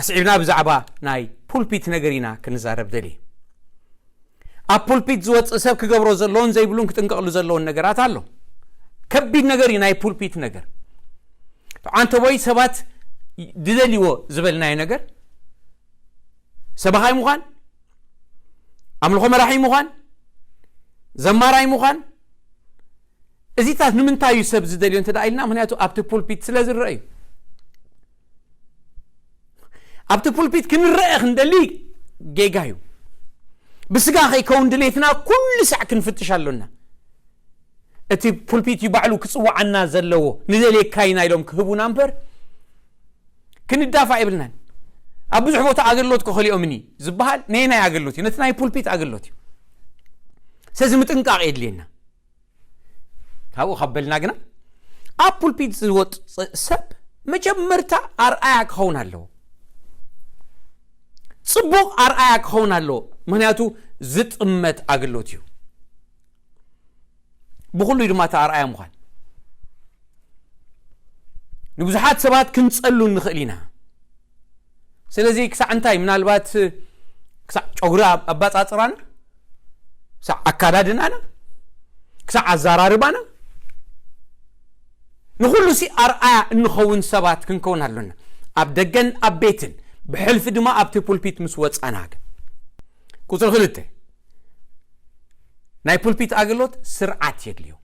ኣስዒብና ብዛዕባ ናይ ፑልፒት ነገር ኢና ክንዛረብ ደልየ። ኣብ ፑልፒት ዝወፅእ ሰብ ክገብሮ ዘለዎን ዘይብሉን ክጥንቀቕሉ ዘለዎን ነገራት ኣሎ። ከቢድ ነገር እዩ ናይ ፑልፒት ነገር። ኣንተ ወይ ሰባት ድደልዎ ዝበልናዮ ነገር፣ ሰባኻይ ምዃን፣ ኣምልኾ መራሒ ምዃን፣ ዘማራይ ምዃን፣ እዚታት ንምንታይ እዩ ሰብ ዝደልዮ እንተ ደኣ ኢልና፣ ምክንያቱ ኣብቲ ፑልፒት ስለ ዝረአ እዩ። ኣብቲ ፑልፒት ክንረአ ክንደሊ ጌጋ እዩ። ብስጋ ከይከውን ድሌትና ኩሉ ሳዕ ክንፍትሽ ኣሎና። እቲ ፑልፒት እዩ ባዕሉ ክጽውዓና ዘለዎ፣ ንደልየካ ኢና ኢሎም ክህቡና እምበር ክንዳፋ የብልናን። ኣብ ብዙሕ ቦታ ኣገልግሎት ከኸሊኦምኒ ዝበሃል ነየናይ ኣገልግሎት እዩ? ነቲ ናይ ፑልፒት ኣገልግሎት እዩ። ስለዚ ምጥንቃቕ የድልየና። ካብኡ ካብ በልና ግና ኣብ ፑልፒት ዝወፅእ ሰብ መጀመርታ ኣርኣያ ክኸውን ኣለዎ። ፅቡቕ ኣርኣያ ክኸውን ኣለዎ። ምክንያቱ ዝጥመት ኣገልግሎት እዩ። ብኹሉ ድማ እቲ ኣርኣያ ምዃን። ንብዙሓት ሰባት ክንጸሉ ንኽእል ኢና። ስለዚ ክሳዕ እንታይ ምናልባት ክሳዕ ጨጉሪ ኣብ-፣ ኣባጻጽራና፣ ክሳዕ ኣካዳድናና፣ ክሳዕ ኣዘራርባና፣ ንኹሉ ሲ ኣርኣያ እንኸውን ሰባት ክንከውን ኣሎና። ኣብ ደገን ኣብ ቤትን፣ ብሕልፊ ድማ ኣብቲ ፑልፒት ምስ ወጻና። ቁጽሪ ክልተ፣ ናይ ፑልፒት ኣገልግሎት ስርዓት የድልዮ።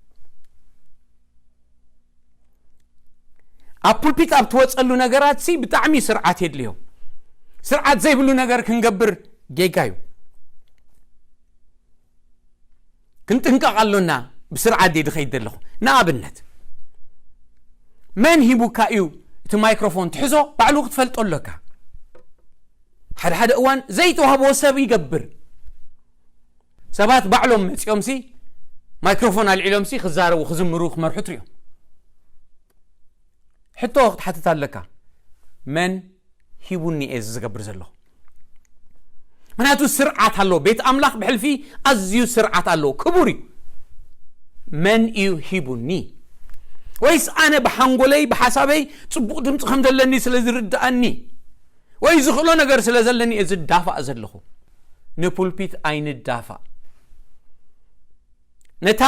ኣብ ፑልፒት ኣብ ትወጸሉ ነገራት ሲ ብጣዕሚ ስርዓት የድልዮ። ስርዓት ዘይብሉ ነገር ክንገብር ጌጋ እዩ። ክንጥንቀቕ ኣሎና። ብስርዓት ድየ ድኸይድ ዘለኹ? ንኣብነት፣ መን ሂቡካ እዩ እቲ ማይክሮፎን ትሕዞ? ባዕሉ ክትፈልጦ ኣለካ። ሓደ ሓደ እዋን ዘይተዋህቦ ሰብ ይገብር። ሰባት ባዕሎም መጺኦም ሲ ማይክሮፎን ኣልዒሎም ሲ ክዛረቡ፣ ክዝምሩ፣ ክመርሑ ትሪኦም። ሕቶ ክትሓትት ኣለካ። መን ሂቡኒ እየ እዚ ዝገብር ዘለኹ? ምክንያቱ ስርዓት ኣሎ። ቤት ኣምላኽ ብሕልፊ ኣዝዩ ስርዓት ኣሎ። ክቡር እዩ። መን እዩ ሂቡኒ? ወይስ ኣነ ብሓንጎለይ፣ ብሓሳበይ ጽቡቕ ድምጺ ከም ዘለኒ ስለ ዝርድኣኒ፣ ወይ ዝኽእሎ ነገር ስለ ዘለኒ እየ ዝዳፋእ ዘለኹ? ንፑልፒት ኣይንዳፋእ። ነታ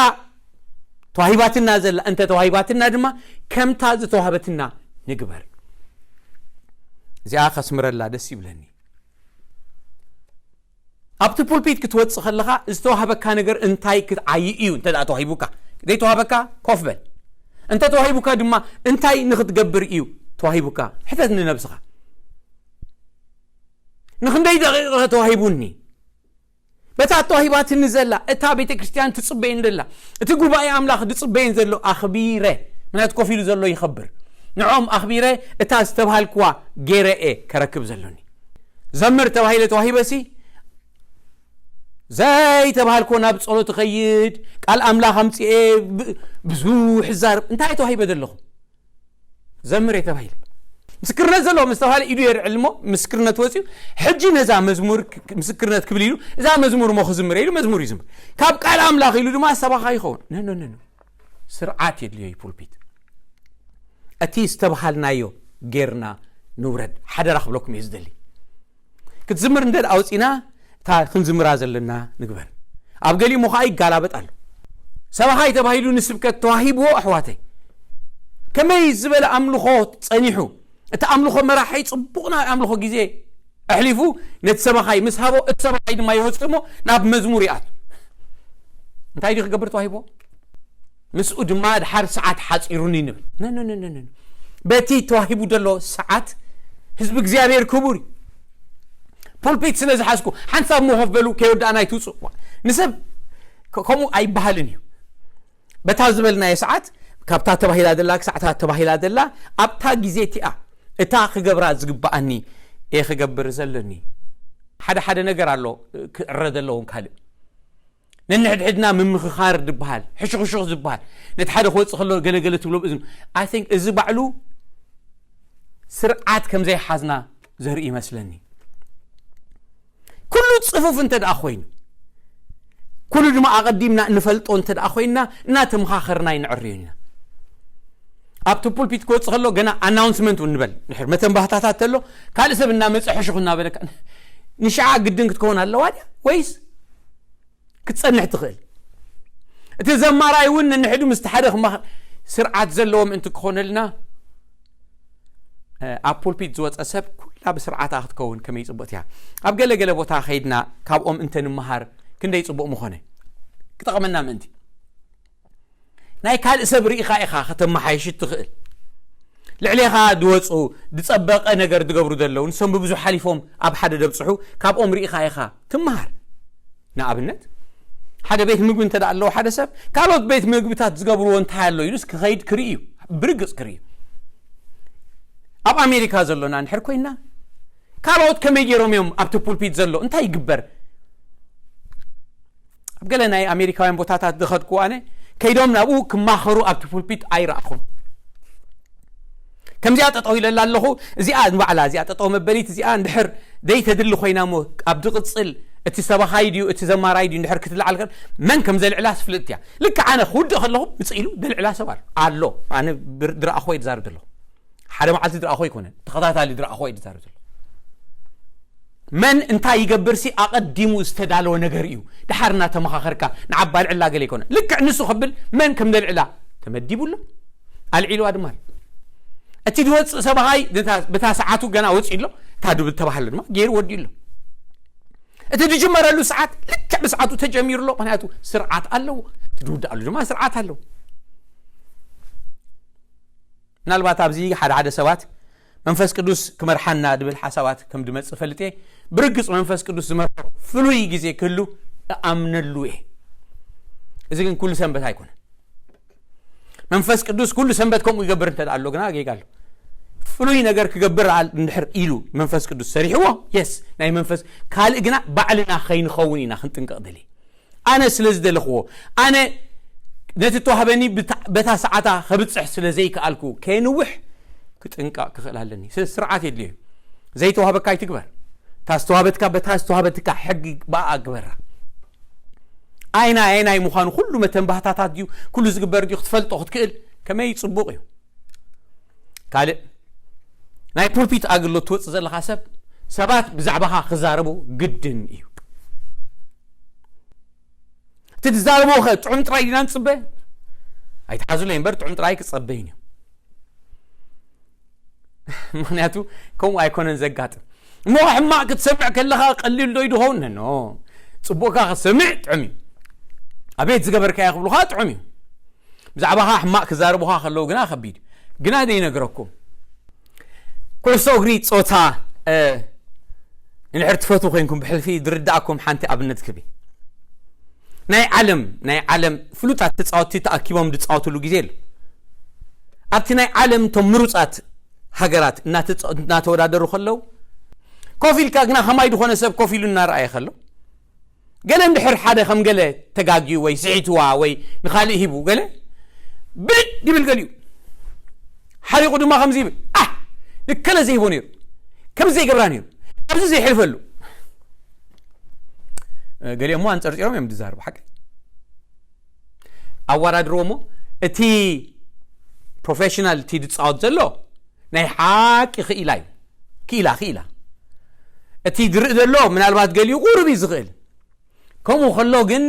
ተዋሂባትና ዘላ እንተ ተዋሂባትና ድማ ከምታ ዝተዋህበትና ንግበር። እዚኣ ከስምረላ ደስ ይብለኒ። ኣብቲ ፑልፒት ክትወጽእ ከለኻ ዝተዋህበካ ነገር እንታይ ክትዓዪ እዩ? እንተ ደኣ ተዋሂቡካ፣ ዘይተዋህበካ ኮፍ በል። እንተ ተዋሂቡካ ድማ እንታይ ንኽትገብር እዩ ተዋሂቡካ? ሕተት ንነብስኻ። ንኽንደይ ደቂቕ ተዋሂቡኒ? በታ ተዋሂባትኒ ዘላ፣ እታ ቤተ ክርስቲያን ትጽበየን ዘላ፣ እቲ ጉባኤ ኣምላኽ ዝጽበየን ዘሎ ኣኽቢረ፣ ምክንያቱ ኮፍ ኢሉ ዘሎ ይኸብር። ንዖም ኣኽቢረ እታ ዝተባሃልክዋ ገይረ እየ ከረክብ ዘሎኒ። ዘምር ተባሂለ ተዋሂበሲ፣ ዘይተባሃልክዎ ናብ ጸሎት እኸይድ፣ ቃል ኣምላኽ ኣምጽኤ ብ-፣ ብዙሕ እዛረብ። እንታይ ተዋሂበ ዘለኹ? ዘምር እየ ተባሂለ። ምስክርነት ዘለዎ ምስ ተባሃለ ኢዱ የልዕል እሞ ምስክርነት ወፂኡ፣ ሕጂ ነዛ መዝሙር ክ-፣ ምስክርነት ክብል ኢሉ፣ እዛ መዝሙር እሞ ክዝምር ኢሉ መዝሙር ይዝምር። ካብ ቃል ኣምላኽ ኢሉ ድማ ሰባኻ ይኸውን። ነ፣ ነ፣ ነ፣ ነ። ስርዓት የድልዮ እዩ ፑልፒት። እቲ ዝተባሃልናዮ ጌርና ንውረድ። ሓደራ ክብለኩም እየ ዝደሊ። ክትዝምር እንደ ኣውፂና፣ እታ ክንዝምራ ዘለና ንግበር። ኣብ ገሊኡ እሞ ኸዓ ይጋላበጥ ኣሎ። ሰባኻይ ተባሂሉ ንስብከት ተዋሂብዎ፣ ኣሕዋተይ። ከመይ ዝበለ ኣምልኾ ጸኒሑ። እቲ ኣምልኾ መራሒ ጽቡቕ ናይ ኣምልኾ ግዜ ኣሕሊፉ ነቲ ሰባኻይ ምስ ሃቦ፣ እቲ ሰባኻይ ድማ ይወጽእ እሞ ናብ መዝሙር ይኣቱ። እንታይ ድዩ ክገብር ተዋሂብዎ? ምስኡ ድማ ድሓር ሰዓት ሓጺሩኒ ንብል። ነ፣ ነ፣ ነ፣ ነ፣ ነ። በቲ ተዋሂቡ ዘሎ ሰዓት ህዝቢ እግዚኣብሔር ክቡር እዩ። ፑልፒት ስለ ዝሓዝኩ ሓንሳብ እሞ ኮፍ በሉ ከይወዳእና ኣይትውፅኡ። ንሰብ ከ-፣ ከምኡ ኣይበሃልን እዩ። በታ ዝበልናዮ ሰዓት ካብታ ተባሂላ ዘላ ክሳዕ እታ ተባሂላ ዘላ ኣብታ ግዜ እቲኣ እታ ክገብራ ዝግበኣኒ እየ ክገብር ዘለኒ። ሓደ ሓደ ነገር ኣሎ ክዕረ ዘለዎም ካልእ። ነንሕድሕድና ምምኽኻር ዝበሃል፣ ሕሹኽሹኽ ዝበሃል፣ ነቲ ሓደ ክወጽእ ከሎ ገለገለ ትብሎ ብእዝኑ። I think እዚ ባዕሉ ስርዓት ከም ዘይሓዝና ዘርኢ ይመስለኒ። ኩሉ ጽፉፍ እንተ ደኣ ኮይኑ፣ ኩሉ ድማ ኣቐዲምና እንፈልጦ እንተ ደኣ ኮይንና፣ እናተመኻኸርና ኣይንዕርዮን ኢና። ኣብቲ ፑልፒት ክወፅእ ከሎ ገና ኣናውንስመንት እውን ንበል፣ ድሕር መተንባህታታት ተሎ ካልእ ሰብ እናመፀ ሕሹኽ እናበለካ፣ ንሽዓ ግድን ክትከውን ኣለዋ ድያ ወይስ ክትፀንሕ ትኽእል? እቲ ዘማራይ እውን ንንሕዱ ምስቲ ሓደ ክማ ስርዓት ዘለዎም እንት ክኾነልና፣ ኣብ ፑልፒት ዝወፀ ሰብ ኩላ ብስርዓታ ክትከውን ከመይ ፅቡቕት እያ። ኣብ ገለ ገለ ቦታ ከይድና ካብኦም እንተ ንምሃር ክንደይ ፅቡቕ ምኾነ። ክጠቕመና ምእንቲ ናይ ካልእ ሰብ ርኢኻ ኢኻ ከተመሓይሽ ትኽእል። ልዕሌኻ ድወፁ፣ ድፀበቐ ነገር ድገብሩ ዘለዉ፣ ንሶም ብብዙሕ ሓሊፎም ኣብ ሓደ ደብፅሑ፣ ካብኦም ርኢኻ ኢኻ ትምሃር። ንኣብነት ሓደ ቤት ምግቢ እንተ ኣለዎ ሓደ ሰብ፣ ካልኦት ቤት ምግብታት ዝገብርዎ እንታይ ኣሎ ኢሉስ ክኸይድ ክርኢ እዩ። ብርግፅ ክርኢ እዩ። ኣብ ኣሜሪካ ዘሎና እንድሕር ኮይና፣ ካልኦት ከመይ ገይሮም እዮም ኣብቲ ፑልፒት ዘሎ እንታይ ይግበር? ኣብ ገለ ናይ ኣሜሪካውያን ቦታታት ዝኸድኩ ኣነ፣ ከይዶም ናብኡ ክማኸሩ ኣብቲ ፑልፒት ኣይረኣኹን። ከምዚኣ ጠጠው ኢለላ ኣለኹ። እዚኣ ንባዕላ እዚኣ ጠጠው መበሊት እዚኣ እንድሕር ዘይተድሊ ኮይና እሞ፣ ኣብ ዝቕፅል እቲ ሰባኻይ ድዩ እቲ ዘማራይ ድዩ እንድሕር ክትለዓል ከ መን ከም ዘልዕላ ስፍልጥቲ እያ። ልክዕ ኣነ ክውድእ ከለኹ ምፅእ ኢሉ ዘልዕላ ሰብ ኣሎ ኣሎ። ኣነ ብር- ዝረኣኹ ወይ ዝዛርብ ዘለኹ ሓደ መዓልቲ ዝረኣኹ ኣይኮነን፣ ተኸታታሊ ዝረኣኹ ወይ ዝዛርብ ዘለኹ። መን እንታይ ይገብር ሲ ኣቐዲሙ ዝተዳለወ ነገር እዩ። ድሓር እናተመኻኸርካ ንዓባ ልዕላ ገለ ኣይኮነ። ልክዕ ንሱ ከብል መን ከም ዘልዕላ ተመዲቡ ኣሎ፣ ኣልዒልዋ ድማ ኣሎ። እቲ ዝወፅእ ሰብኣይ ነታ- በታ ሰዓቱ ገና ወፂኡ ኣሎ፣ እታ ድብል ተባህለ ድማ ገይሩ ወዲኡ ኣሎ። እቲ ዝጅመረሉ ሰዓት ልክዕ ብሰዓቱ ተጀሚሩ ኣሎ፣ ምክንያቱ ስርዓት ኣለዎ። እቲ ዝውድኣሉ ድማ ስርዓት ኣለዎ። ምናልባት ኣብዚ ሓደ ሓደ ሰባት መንፈስ ቅዱስ ክመርሓና ድብል ሓሳባት ከም ድመጽእ ፈልጥ እየ። ብርግጽ መንፈስ ቅዱስ ዝመርሖ ፍሉይ ግዜ ክህሉ እኣምነሉ እየ። እዚ ግን ኩሉ ሰንበት ኣይኮነን። መንፈስ ቅዱስ ኩሉ ሰንበት ከምኡ ይገብር እንተ ኣሎ ግና ጌጋ ኣሎ። ፍሉይ ነገር ክገብር ኣል- እንድሕር ኢሉ መንፈስ ቅዱስ ሰሪሕዎ፣ የስ ናይ መንፈስ ካልእ ግና ባዕልና ከይንኸውን ኢና ክንጥንቀቕ ደሊ። ኣነ ስለ ዝደለኽዎ፣ ኣነ ነቲ ተዋህበኒ ብታ- በታ ሰዓታ ከብፅሕ ስለ ዘይከኣልኩ ከየንውሕ ክጥንቀቕ ክኽእል ኣለኒ። ስለ ስርዓት የድልዮ እዩ። ዘይተዋህበካ ኣይትግበር። እታ ዝተዋህበትካ በታ ዝተዋህበትካ ሕጊ ብኣ ግበራ። ኣይናይ ኣይናይ ምዃኑ ኩሉ መተንባህታታት ድዩ ኩሉ ዝግበር ድዩ ክትፈልጦ ክትክእል ከመይ ፅቡቕ እዩ። ካልእ ናይ ፑልፒት ኣገልግሎት ትወፅእ ዘለኻ ሰብ ሰባት ብዛዕባኻ ክዛረቡ ግድን እዩ። እቲ ዝዛረብዎ ኸ ጥዑም ጥራይ ዲና ንፅበ? ኣይትሓዙለይ እምበር ጥዑም ጥራይ ክፀበይን እዩ። ምክንያቱ ከምኡ ኣይኮነን ዘጋጥም። እሞ ሕማቕ ክትሰምዕ ከለኻ ቀሊል ዶ ይድኸውን? ነኖ። ፅቡቕካ ክትሰምዕ ጥዑም እዩ። ኣቤት ዝገበርካዮ ክብሉኻ ጥዑም እዩ። ብዛዕባኻ ሕማቕ ክዛረቡኻ ከለዉ ግና ከቢድ እዩ። ግና ዘይነግረኩም ኩዕሶ እግሪ ፆታ እንድሕር ትፈትዉ ኮይንኩም ብሕልፊ ዝርዳእኩም ሓንቲ ኣብነት ክቢ ናይ ዓለም ናይ ዓለም ፍሉጣት ተፃወትቲ ተኣኪቦም ዝፃወትሉ ግዜ ኣሎ። ኣብቲ ናይ ዓለም እቶም ምሩፃት ሃገራት እናተወዳደሩ ከለዉ ኮፍ ኢልካ ግና ከማይ ዝኾነ ሰብ ኮፍ ኢሉ እናረኣየ ከሎ ገለ እንድሕር ሓደ ከም ገለ ተጋግዩ ወይ ስሒትዋ ወይ ንኻልእ ሂቡ ገለ ብድድ ይብል ገሊኡ ሓሪቑ ድማ ከምዚ ይብል ኣ ንከለ ዘይቦ ነይሩ ከምዚ ዘይገብራ ነይሩ ኣብዚ ዘይሕልፈሉ ገሊኦም ኣንፀርፂሮም እዮም ዝዛርቡ ሓቂ ኣወዳድርዎ እሞ እቲ ፕሮፌሽናል እቲ ዝፃወት ዘሎ ናይ ሓቂ ክኢላ እዩ ክኢላ ክኢላ እቲ ዝርኢ ዘሎ ምናልባት ገሊኡ ቁሩብ እዩ ዝኽእል ከምኡ ከሎ ግን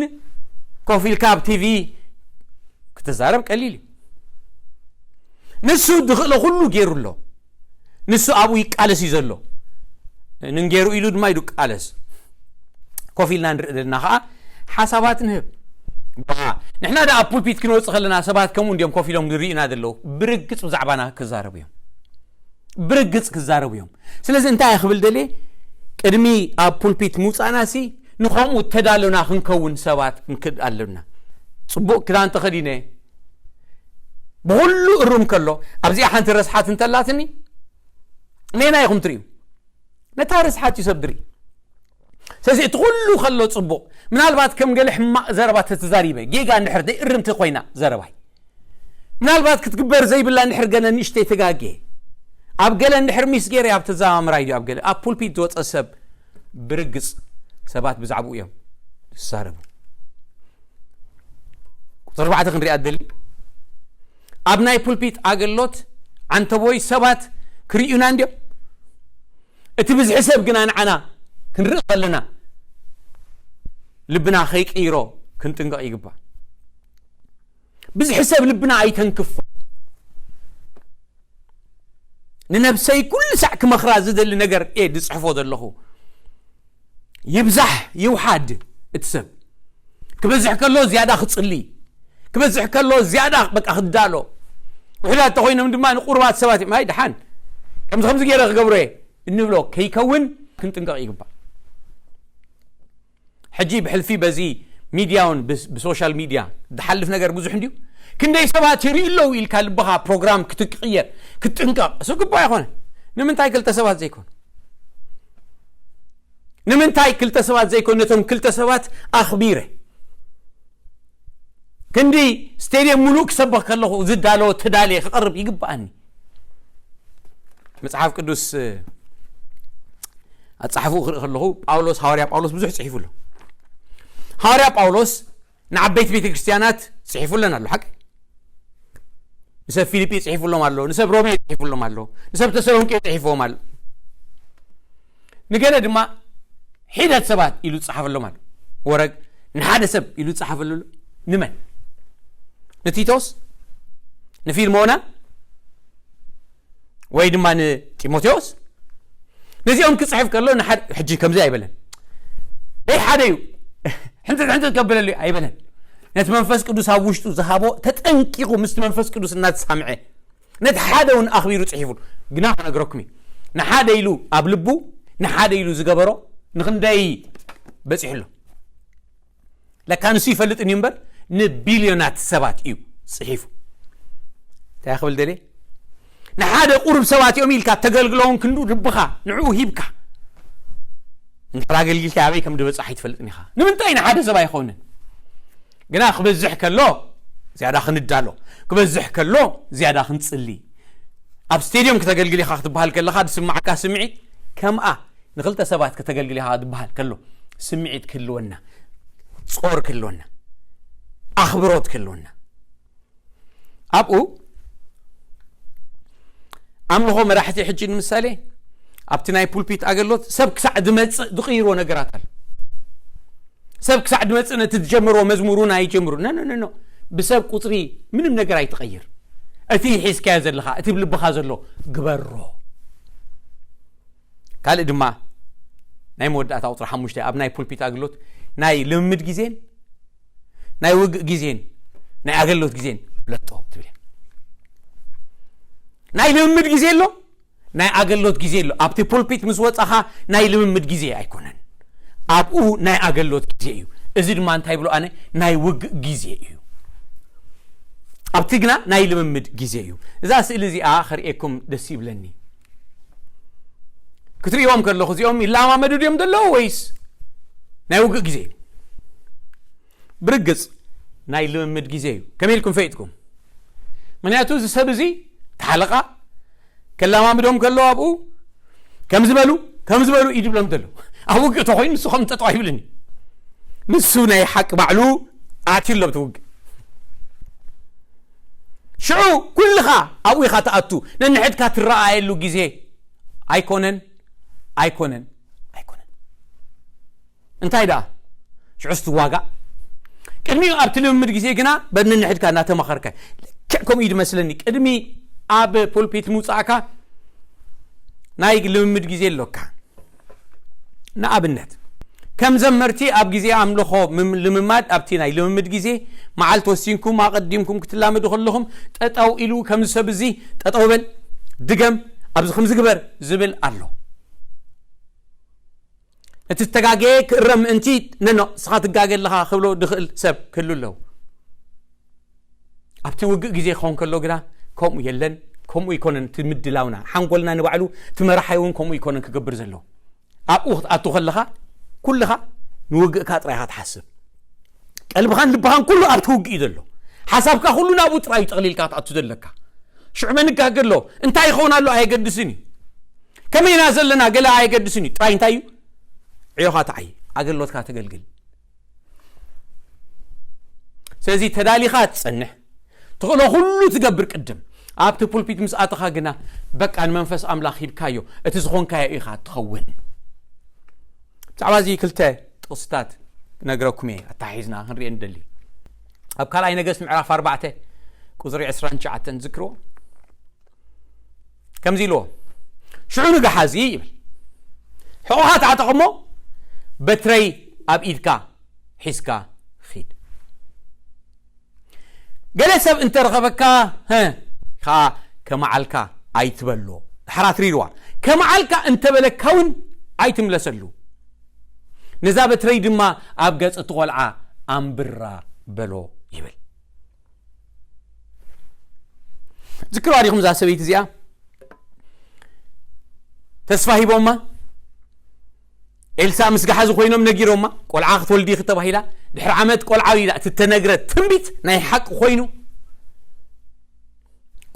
ኮፍ ኢልካ ኣብ ቲቪ ክትዛረብ ቀሊል እዩ ንሱ ዝኽእሎ ኩሉ ገይሩ ኣሎ ንሱ ኣብኡ ይቃለስ እዩ ዘሎ ንንገይሩ ኢሉ ድማ ኢዱ ቃለስ ኮፍ ኢልና ንርኢ ዘለና ከዓ ሓሳባት ንህብ ንሕና ዳ ኣብ ፑልፒት ክንወፅእ ከለና ሰባት ከምኡ እንዲዮም ኮፍ ኢሎም ዝርእዩና ዘለዉ ብርግፅ ብዛዕባና ክዛረቡ እዮም ብርግፅ ክዛረቡ እዮም ስለዚ እንታይ ክብል ደልየ ቅድሚ ኣብ ፑልፒት ምውፃእና ሲ ንኸምኡ ተዳሎና ክንከውን ሰባት ንክድ ኣለና ፅቡቅ ክዳን ተኸዲነ ብኩሉ እሩም ከሎ ኣብዚኣ ሓንቲ ረስሓት እንተላትኒ ነና ኢኹም ትርእዩ ነታ ረስሓት እዩ ሰብ ድርኢ ስለዚ እቲ ኩሉ ከሎ ፅቡቅ ምናልባት ከም ገለ ሕማቅ ዘረባ ተተዛሪበ ጌጋ እንድሕር ደይ እርምቲ ኮይና ዘረባይ ምናልባት ክትግበር ዘይብላ እንድሕር ገለ ንእሽተይ ተጋጌ ኣብ ገለ እንድሕር ሚስ ገይረ ኣብ ተዛማምራይ ድዩ ኣብ ገለ ኣብ ፑልፒት ዝወፀ ሰብ ብርግፅ ሰባት ብዛዕባኡ እዮም ዝዛረቡ ቁፅሪ ኣርባዕተ ክንሪኣ ደሊ ኣብ ናይ ፑልፒት ኣገልግሎት ዓንተቦይ ሰባት ክርእዩና እንድዮም። እቲ ብዝሒ ሰብ ግና ንዓና ክንርኢ ከለና ልብና ከይቅይሮ ክንጥንቀቕ ይግባእ። ብዝሒ ሰብ ልብና ኣይተንክፎ። ንነብሰይ ኩሉ ሳዕ ክመኽራ ዝደሊ ነገር እየ ዝጽሕፎ ዘለኹ። ይብዛሕ ይውሓድ እቲ ሰብ ክበዝሕ ከሎ ዝያዳ ክጽሊ፣ ክበዝሕ ከሎ ዝያዳ በቃ ክዳሎ። ውሕዳት ተኾይኖም ድማ ንቁርባት ሰባት እዮም፣ ኣይ ደሓን ከምዚ ከምዚ ገይረ ክገብሮ እየ እንብሎ ከይከውን ክንጥንቀቕ ይግባእ። ሕጂ ብሕልፊ በዚ ሚድያውን ብስ- ብሶሻል ሚድያ ዝሓልፍ ነገር ብዙሕ እንድዩ። ክንደይ ሰባት ይርእዩ ኣለዉ ኢልካ ልብኻ ፕሮግራም ክትቅየር ክትጥንቀቕ እሱ ግቡእ ኣይኮነ። ንምንታይ ክልተ ሰባት ዘይኮኑ? ንምንታይ ክልተ ሰባት ዘይኮኑ? ነቶም ክልተ ሰባት ኣኽቢረ ክንዲ ስቴድየም ሙሉእ ክሰብኽ ከለኹ ዝዳለወ ተዳልየ ክቐርብ ይግብኣኒ። መጽሓፍ ቅዱስ ኣጻሕፍኡ ክርኢ ከለኹ ጳውሎስ፣ ሃዋርያ ጳውሎስ ብዙሕ ጽሒፉ ኣሎ። ሃዋርያ ጳውሎስ ንዓበይቲ ቤተ ክርስቲያናት ጽሒፉለን ኣሎ፣ ሓቂ? ንሰብ ፊልጲ ጽሒፉሎም ኣሎ፣ ንሰብ ሮሜ ጽሒፉሎም ኣሎ፣ ንሰብ ተሰሎንቄ ጽሒፍዎም ኣሎ። ንገለ ድማ ሒደት ሰባት ኢሉ ዝጸሓፈሎም ኣሎ። ወረግ ንሓደ ሰብ ኢሉ ዝጸሓፈሉ ኣሎ። ንመን? ንቲቶስ? ንፊልሞና? ወይ ድማ ንጢሞቴዎስ? ነዚኦም ክጽሕፍ ከሎ ንሓደ ሕጂ ከምዚ ኣይበለን። ደይ ሓደ እዩ። ሕንተት ሕንተት ከብለሉ ኣይበለን። ነቲ መንፈስ ቅዱስ ኣብ ውሽጡ ዝሃቦ ተጠንቂቑ ምስቲ መንፈስ ቅዱስ እናተሳምዐ ነቲ ሓደ እውን ኣኽቢሩ ጽሒፉ። ግና ክነግረኩም እዩ፣ ንሓደ ኢሉ ኣብ ልቡ ንሓደ ኢሉ ዝገበሮ ንኽንደይ በጺሑ ኣሎ። ለካ ንሱ ይፈልጥ እዩ እምበር ንቢልዮናት ሰባት እዩ ጽሒፉ። እንታይ ክብል ደልየ? ንሓደ ቁሩብ ሰባት እዮም ኢልካ ተገልግለውን ክንዱ ልብኻ ንዕኡ ሂብካ እንድሕር ኣገልጊልካ ኣበይ ከም ዝበጽሕ ኣይትፈልጥን ኢኻ። ንምንታይ ንሓደ ሰብ ኣይኾንን? ግና ክበዝሕ ከሎ ዝያዳ ክንዳሎ፣ ክበዝሕ ከሎ ዝያዳ ክንጽሊ። ኣብ ስቴድዮም ክተገልግል ኢኻ ክትበሃል ከለኻ ዝስማዓካ ስምዒት ከምኣ ንክልተ ሰባት ከተገልግል ኢኻ ዝበሃል ከሎ ስምዒት ክህልወና፣ ጾር ክህልወና፣ ኣኽብሮት ክህልወና። ኣብኡ ኣምልኾ መራሕቲ ሕጂ ንምሳሌ ኣብቲ ናይ ፑልፒት ኣገልግሎት ሰብ ክሳዕ ዝመጽእ ዝቕይርዎ ነገራት ኣሎ። ሰብ ክሳዕ ዝመጽእ ነቲ ዝጀመርዎ መዝሙር እውን ኣይጀምሩ። ኖ፣ ኖ፣ ኖ፣ ኖ። ብሰብ ቁጽሪ ምንም ነገር ኣይትቐይር። እቲ ሒዝካዮ ዘለኻ፣ እቲ ብልብኻ ዘሎ ግበሮ። ካልእ ድማ ናይ መወዳእታ ቁጽሪ ሓሙሽተ ኣብ ናይ ፑልፒት ኣገልግሎት ናይ ልምምድ ግዜን ናይ ውግእ ግዜን ናይ ኣገልግሎት ግዜን ፍለጦ ትብል እያ። ናይ ልምምድ ግዜ ኣሎ፣ ናይ ኣገልግሎት ግዜ ኣሎ። ኣብቲ ፑልፒት ምስ ወጻኻ ናይ ልምምድ ግዜ ኣይኮነን፣ ኣብኡ ናይ ኣገልግሎት ግዜ እዩ። እዚ ድማ እንታይ ብሎ ኣነ ናይ ውግእ ግዜ እዩ። ኣብቲ ግና ናይ ልምምድ ግዜ እዩ። እዛ ስእሊ እዚኣ ከርእየኩም ደስ ይብለኒ። ክትርእይዎም ከለኹ እዚኦም ይለማመዱ ድዮም ዘለዉ ወይስ ናይ ውግእ ግዜ እዩ? ብርግጽ ናይ ልምምድ ግዜ እዩ። ከመይ ኢልኩም ፈይጥኩም? ምክንያቱ እዚ ሰብ እዚ ተሓለቓ ከላማምዶም ከለዉ ኣብኡ ከም ዝበሉ ከም ዝበሉ እዩ ድብሎም ዘሎ። ኣብ ውግእ ተኾይኑ ንሱ ከም ጠጠው ኣይብልን እዩ። ንሱ ናይ ሓቂ ባዕሉ ኣትዩ ኣሎ ኣብቲ ውግእ። ሽዑ ኩልኻ ኣብኡ ኢኻ ትኣቱ፣ ነንሕድካ ትረኣየሉ ግዜ ኣይኮነን፣ ኣይኮነን፣ ኣይኮነን። እንታይ ደኣ ሽዑ ስትዋጋእ ቅድሚኡ ኣብቲ ልምምድ ግዜ ግና በነንሕድካ እናተመኸርከ ልክዕ ከምኡ እዩ ድመስለኒ። ቅድሚ ኣብ ፖልፒት ምውፃእካ ናይ ልምምድ ግዜ ኣሎካ። ንኣብነት ከም ዘመርቲ ኣብ ግዜ ኣምልኾ ምም- ልምማድ ኣብቲ ናይ ልምምድ ግዜ መዓልቲ ወሲንኩም ኣቐዲምኩም ክትላመዱ ከለኹም ጠጠው ኢሉ ከምዚ ሰብ እዚ ጠጠው በል ድገም ኣብዚ ከምዚ ግበር ዝብል ኣሎ። እቲ ዝተጋገየ ክእረም ምእንቲ ነኖ ስኻ ትጋገ ኣለኻ ክብሎ ድኽእል ሰብ ክህሉ ኣለዉ። ኣብቲ ውግእ ግዜ ክኸውን ከሎ ግና ከምኡ የለን። ከምኡ ይኮነን እቲ ምድላውና ሓንጎልና ንባዕሉ እቲ መራሓይ እውን ከምኡ ይኮነን ክገብር ዘለዎ። ኣብኡ ክትኣቱ ከለኻ ኩልኻ ንውግእካ ጥራይኻ ትሓስብ። ቀልብኻን ልብኻን ኩሉ ኣብቲ ውግእ እዩ ዘሎ። ሓሳብካ ኩሉ ናብኡ ጥራይ እዩ ጠቕሊልካ ክትኣቱ ዘለካ። ሽዑ መን ይጋገ ኣሎ እንታይ ይኸውን ኣሎ ኣየገድስን እዩ። ከመይና ዘለና ገለ ኣየገድስን እዩ። ጥራይ እንታይ እዩ ዕዮኻ ተዓይ ኣገልግሎትካ ተገልግል። ስለዚ ተዳሊኻ ትጸንሕ ትኽእሎ ኩሉ ትገብር ቅድም ኣብቲ ፑልፒት ምስ ኣተኻ ግና በቃ ንመንፈስ ኣምላኽ ሂብካዮ፣ እቲ ዝኾንካዮ ኢኻ ትኸውን። ብዛዕባ እዚ ክልተ ጥቕስታት ክነግረኩም እየ ኣተሓሒዝና ክንሪኦ ንደሊ። ኣብ ካልኣይ ነገስት ምዕራፍ ኣርባዕተ ቁፅሪ ዕስራን ትሽዓተን ዝክርዎ ከምዚ ኢልዎ፣ ሽዑ ንገሓዚ ይብል፣ ሕቑኻ ተዓጠቕ እሞ በትረይ ኣብ ኢድካ ሒዝካ ኺድ። ገለ ሰብ እንተረኸበካ፣ ኸዓ ከመዓልካ ኣይትበሎ። ድሕራ ትሪርዋ፣ ከመዓልካ እንተበለካ እውን ኣይትምለሰሉ። ነዛ በትረይ ድማ ኣብ ገጽ እቲ ቆልዓ ኣንብራ በሎ ይብል። ዝክርዋ ዲኹም እዛ ሰበይቲ እዚኣ? ተስፋ ሂቦማ። ኤልሳ ምስ ገሓዚ ኮይኖም ነጊሮማ፣ ቆልዓ ክትወልዲ ኢኺ ተባሂላ። ድሕሪ ዓመት ቆልዓ ወሊዳ። እቲ ተነግረ ትንቢት ናይ ሓቂ ኮይኑ፣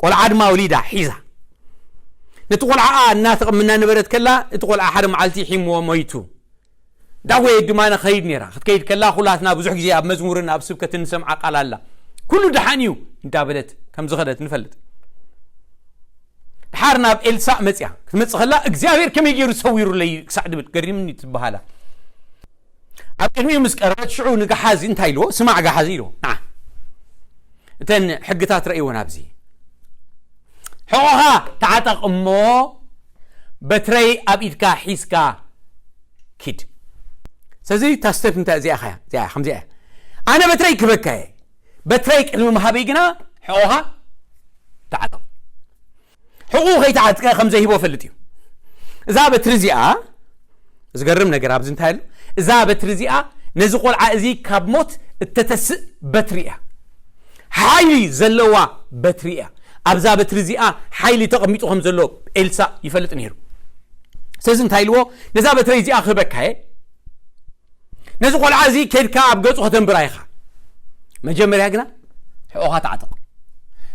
ቆልዓ ድማ ወሊዳ ሒዛ። ነቲ ቆልዓ እናተቐምና ነበረት ከላ፣ እቲ ቆልዓ ሓደ መዓልቲ ሒምዎ ሞይቱ። ዳጎየ ድማ ነኸይድ ነይራ። ክትከይድ ከላ፣ ኩላትና ብዙሕ ግዜ ኣብ መዝሙርን ኣብ ስብከትን ንሰምዓ ቃል ኣላ። ኩሉ ደሓን እዩ እንዳበለት ከም ዝኸደት ንፈልጥ። ድሓር ናብ ኤልሳእ መጽያ። ክትመጽእ ከላ፣ እግዚኣብሔር ከመይ ገይሩ ሰዊሩለይ ክሳዕ ድብል ገሪምኒ ትበሃላ። ኣብ ቅድሚኡ ምስ ቀረበት፣ ሽዑ ንገሓዚ እንታይ ኢልዎ? ስማዕ ገሓዚ ኢልዎ። ንዓ፣ እተን ሕግታት ረእይወን ኣብዚ። ሕቖኻ ተዓጠቕ እሞ፣ በትረይ ኣብ ኢድካ ሒዝካ ኪድ። ስለዚ እታ ስቴፕ እንታይ እዚኣ ኸያ? እዚኣ እያ፣ ከምዚኣ እያ። ኣነ በትረይ ክበካ እየ። በትረይ ቅድሚ ምሃበይ ግና ሕቖኻ ተዓጠቕ። ሕቑኡ ከይተዓጥቀ ከም ዘይህቦ ፈልጥ እዩ። እዛ በትሪ እዚኣ፣ ዝገርም ነገር ኣብዚ እንታይ ኣሎ? እዛ በትሪ እዚኣ ነዚ ቆልዓ እዚ ካብ ሞት እተተስእ በትሪ እያ። ሓይሊ ዘለዋ በትሪ እያ። ኣብዛ በትሪ እዚኣ ሓይሊ ተቐሚጡ ከም ዘሎ ኤልሳ ይፈልጥ ነይሩ። ስለዚ እንታይ ኢልዎ? ነዛ በትሪ እዚኣ ክህበካ እየ፣ ነዚ ቆልዓ እዚ ከድካ ኣብ ገጹ ከተንብራ ኢኻ። መጀመርያ ግና ሕቖኻ ተዓጠቕ።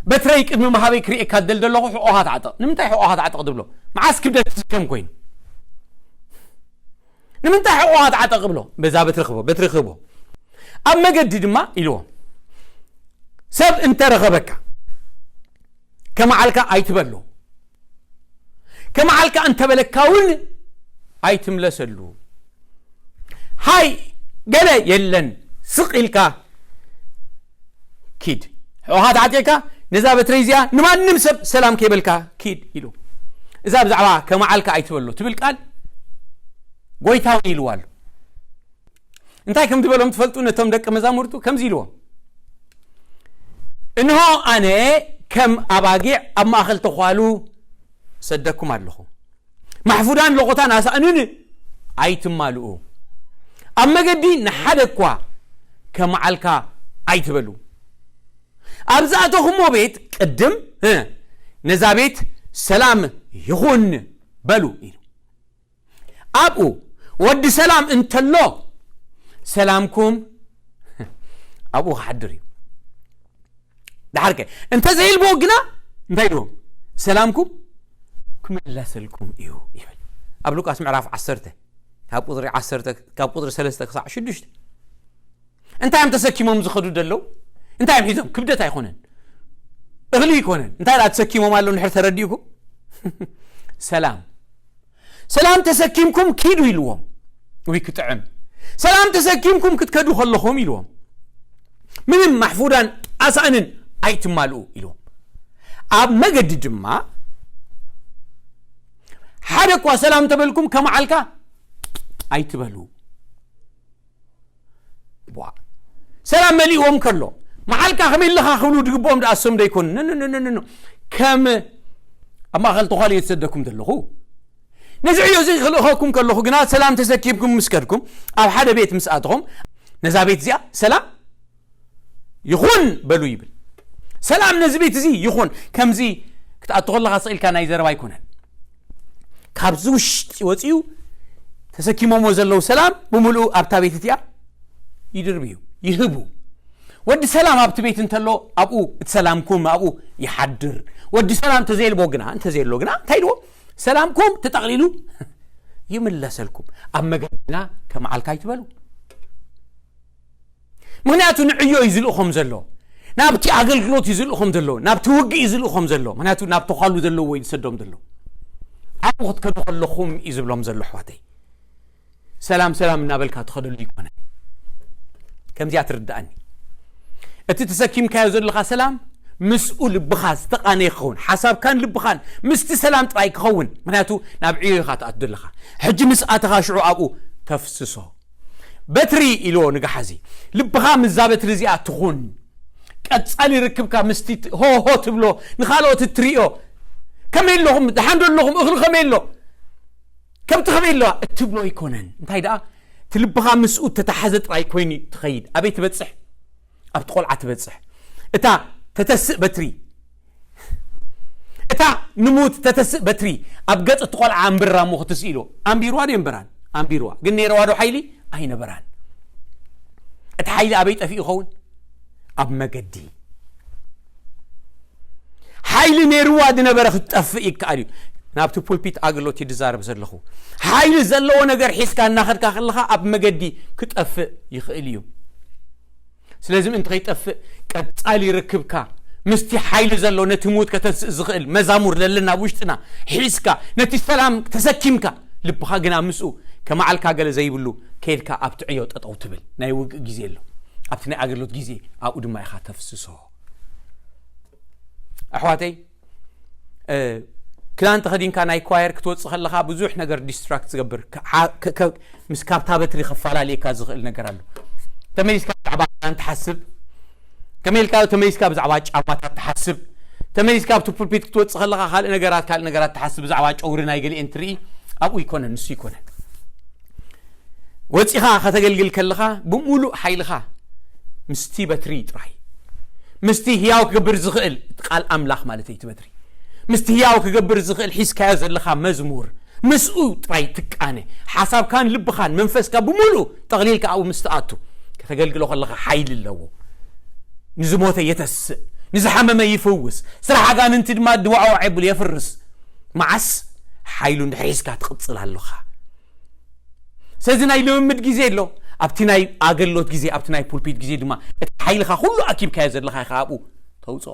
በትረይ ቅድሚ ምሃበይ ክርእየካ ደል ዘለኹ ሕቖኻ ተዓጠቕ። ንምንታይ ሕቖኻ ተዓጠቕ ትብሎ? መዓስ ክብደት ትስከም ኮይኑ? ንምንታይ ሕቖኻ ተዓጠቕ ብሎ? በዛ በትሪ ክህቦ፣ በትሪ ክህቦ። ኣብ መገዲ ድማ ኢልዎ፣ ሰብ እንተረኸበካ ከመዓልካ ኣይትበሎ። ከመዓልካ እንተበለካ እውን ኣይትምለሰሉ። ሃይ ገለ የለን፣ ስቕ ኢልካ ኪድ። ሕቖኻ ተዓጢቕካ ነዛ በትረይ እዚኣ ንማንም ሰብ ሰላም ከይበልካ ኪድ ኢሉ። እዛ ብዛዕባ ከመዓልካ ኣይትበሎ ትብል ቃል ጎይታ እውን ኢልዋ ኣሎ። እንታይ ከም ዝበሎም ትፈልጡ? ነቶም ደቂ መዛሙርቱ ከምዚ ኢልዎም፣ እንሆ ኣነ ከም ኣባጊዕ ኣብ ማእከል ተዃሉ ሰደኩም ኣለኹ። ማሕፉዳን ሎቆታን ኣሳእኑን ኣይትማልኡ። ኣብ መገዲ ንሓደ እኳ ከመዓልካ ኣይትበሉ። ኣብ ዝኣተኹሞ ቤት ቅድም፣ እ፣ ነዛ ቤት ሰላም ይኹን በሉ ኢሉ። ኣብኡ ወዲ ሰላም እንተሎ ሰላምኩም ኣብኡ ክሓድር እዩ። ድሓርከ እንተ ዘይልቦ ግና እንታይ ኢልዎም? ሰላምኩም ክምለሰልኩም እዩ ይብል። ኣብ ሉቃስ ምዕራፍ ዓሰርተ ካብ ቁፅሪ ዓሰርተ፣ ካብ ቁፅሪ ሰለስተ ክሳዕ ሽዱሽተ። እንታይ እዮም ተሰኪሞም ዝኸዱ ደለዉ? እንታይ እዮም ሒዞም? ክብደት ኣይኮነን፣ እኽሊ ኣይኮነን። እንታይ ደኣ ተሰኪሞም ኣለዉ እንድሕር ተረዲእኩም? ሰላም። ሰላም ተሰኪምኩም ኪዱ ኢልዎም። ውይ ክጥዕም። ሰላም ተሰኪምኩም ክትከዱ ከለኹም ኢልዎም፣ ምንም ማሕፉዳን ኣሳእንን ኣይትማልኡ ኢልዎም። ኣብ መገዲ ድማ ሓደ እኳ ሰላም ተበልኩም ከመዓልካ ኣይትበሉ። ቧ። ሰላም መሊእዎም ከሎ መዓልካ ከመይ ኣለኻ ክብሉ ድግብኦም ደኣ እሶም ዶ ኣይኮኑን? ኖ፣ ኖ፣ ኖ፣ ኖ፣ ኖ። ከም ኣብ ማእከል ተዃሊ እየ ዝሰደኩም ዘለኹ። ነዚ ዕዮ እዚ ክልእኸኩም ከለኹ ግና ሰላም ተሰኪምኩም ምስ ከድኩም ኣብ ሓደ ቤት ምስ ኣተኹም ነዛ ቤት እዚኣ ሰላም ይኹን በሉ ይብል። ሰላም ነዚ ቤት እዚ ይኹን። ከምዚ ክትኣቱ ከለኻ ስቕ ኢልካ ናይ ዘረባ ኣይኮነን። ካብዚ ውሽጢ ወፂኡ ተሰኪሞሞ ዘለዉ ሰላም ብምሉኡ ኣብታ ቤት እቲኣ ይድርብዩ፣ ይህቡ። ወዲ ሰላም ኣብቲ ቤት እንተሎ ኣብኡ እቲ ሰላምኩም ኣብኡ ይሓድር። ወዲ ሰላም እንተዘየልቦ ግና፣ እንተዘየሎ ግና እንታይ ኢልዎ? ሰላምኩም ተጠቕሊሉ ይምለሰልኩም። ኣብ መገድና ከመዓልካ ኣይትበሉ። ምኽንያቱ ንዕዮ እዩ ዝልእኾም ዘሎ። ናብቲ ኣገልግሎት እዩ ዝልእኾም ዘሎ፣ ናብቲ ውግእ እዩ ዝልእኾም ዘሎ። ምክንያቱ ናብ ተዃሉ ዘለዎ እዩ ዝሰዶም ዘሎ። ኣብኡ ክትከዱ ከለኹም እዩ ዝብሎም ዘሎ። ኣሕዋተይ፣ ሰላም ሰላም እናበልካ ትኸደሉ ይኮነ። ከምዚኣ ትርዳእኒ። እቲ ተሰኪምካዮ ዘለኻ ሰላም ምስኡ ልብኻ ዝተቓነ ይኸውን። ሓሳብካን ልብኻን ምስቲ ሰላም ጥራይ ክኸውን። ምክንያቱ ናብ ዕዮ ኢኻ ትኣቱ ዘለኻ። ሕጂ ምስ ኣተኻ ሽዑ ኣብኡ ተፍስሶ። በትሪ ኢልዎ ንግሓዚ። ልብኻ ምስዛ በትሪ እዚኣ ትኹን። ቀጻሊ ርክብካ ምስቲ ት-፣ ሆ ሆ ትብሎ፣ ንኻልኦት እትርእዮ። ከመይ ኣለኹም? ደሓን ዶ ኣለኹም? እኽሊ ከመይ ኣሎ? ከብቲ ከመይ ኣለዋ? እትብሎ ኣይኮነን። እንታይ ደኣ? እቲ ልብኻ ምስኡ ተተሓዘ ጥራይ ኮይኑ ትኸይድ። ኣበይ ትበጽሕ? ኣብቲ ቆልዓ ትበጽሕ። እታ ተተስእ በትሪ፣ እታ ንሙት ተተስእ በትሪ ኣብ ገጽ እቲ ቆልዓ ኣንብራ እሞ ክትስኢሎ። ኣንቢርዋ ዶ የንበራን? ኣንቢርዋ። ግን ነይረዋ ዶ ሓይሊ? ኣይነበራን። እቲ ሓይሊ ኣበይ ጠፊኡ ይኸውን? ኣብ መገዲ። ሓይሊ ነይርዋ ዝነበረ ክትጠፍእ ይከኣል እዩ። ናብቲ ፑልፒት ኣገልግሎት እዩ ዝዛረብ ዘለኹ። ሓይሊ ዘለዎ ነገር ሒዝካ እናኸድካ ከለኻ ኣብ መገዲ ክጠፍእ ይኽእል እዩ። ስለዚ ምእንቲ ከይጠፍእ ቀጻሊ ርክብካ ምስቲ ሓይሊ ዘሎ ነቲ ምዉት ከተንስእ ዝኽእል መዛሙር ዘለና ኣብ ውሽጥና ሒዝካ ነቲ ሰላም ተሰኪምካ ልብኻ ግና ምስኡ ከመዓልካ ገለ ዘይብሉ ከይድካ ኣብቲ ዕዮ ጠጠው ትብል። ናይ ውግእ ግዜ ኣሎ። ኣብቲ ናይ ኣገልግሎት ግዜ ኣብኡ ድማ ኢኻ ተፍስሶ። ኣሕዋተይ፣ እ፣ ክዳን ተኸዲንካ ናይ ኳየር ክትወጽእ ከለኻ ብዙሕ ነገር ዲስትራክት ዝገብር፣ ከ-፣ ከ-፣ ከ-፣ ምስ ካብታ በትሪ ከፈላለየካ ዝኽእል ነገር ኣሎ። ተመሊስካ ብዛዕባ ክዳን ትሓስብ፣ ከመይ ኢልካ ተመሊስካ ብዛዕባ ጫማታት ትሓስብ፣ ተመሊስካ ኣብቲ ፑልፒት ክትወጽእ ከለኻ ካልእ ነገራት፣ ካልእ ነገራት ትሓስብ፣ ብዛዕባ ጨውሪ ናይ ገሊኤን ትርኢ፣ ኣብኡ ይኮነን፣ ንሱ ይኮነን። ወጺኻ ከተገልግል ከለኻ ብምሉእ ሓይልኻ ምስቲ በትሪ ጥራይ፣ ምስቲ ህያው ክገብር ዝኽእል፣ እቲ ቃል ኣምላኽ ማለት እዩ፣ እቲ በትሪ ምስቲ ህያው ክገብር ዝኽእል ሒዝካዮ ዘለኻ መዝሙር ምስኡ ጥራይ ትቃነ። ሓሳብካን ልብኻን መንፈስካ ብምሉእ ጠቕሊልካ ኣብኡ ምስ ትኣቱ፣ ከተገልግሎ ከለኻ ሓይሊ ኣለዎ። ንዝሞተ የተስእ፣ ንዝሓመመ ይፍውስ፣ ስራሕ ኣጋንንቲ ድማ ድዋዕዋዕ የብል፣ የፍርስ። መዓስ ሓይሉ እንድሕር ሒዝካ ትቕጽል ኣለኻ። ስለዚ ናይ ልምምድ ግዜ ኣሎ። ኣብቲ ናይ ኣገልግሎት ግዜ፣ ኣብቲ ናይ ፑልፒት ግዜ ድማ እቲ ሓይልኻ ኩሉ ኣኪብካዮ ዘለኻ ኢኻ ኣብኡ ተውፅኦ።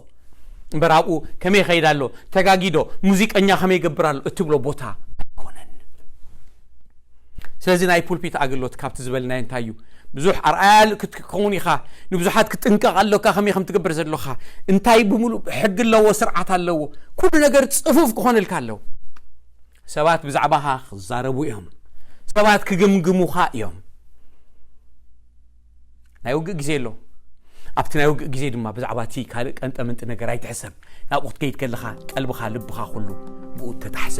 እምበር ኣብኡ ከመይ ይኸይድ ኣሎ፣ ተጋጊዶ፣ ሙዚቀኛ ከመይ ይገብር ኣሎ እትብሎ ቦታ ኣይኮነን። ስለዚ ናይ ፑልፒት ኣገልግሎት ካብቲ ዝበልናዮ እንታይ እዩ? ብዙሕ ኣርኣያ ክትከውን ኢኻ። ንብዙሓት ክትጥንቀቕ ኣለካ፣ ከመይ ከም ትገብር ዘለኻ። እንታይ ብምሉእ ሕጊ ኣለዎ፣ ስርዓት ኣለዎ። ኩሉ ነገር ጽፉፍ ክኾነልካ ኣለዎ። ሰባት ብዛዕባኻ ክዛረቡ እዮም። ሰባት ክግምግሙኻ እዮም። ናይ ውግእ ግዜ ኣሎ። ኣብቲ ናይ ውግእ ግዜ ድማ ብዛዕባ እቲ ካልእ ቀንጠመንጢ ነገር ኣይትሕሰብ። ናብኡ ክትከይድ ከለኻ ቀልብኻ፣ ልብኻ ኩሉ ብኡ ተታሕዘ።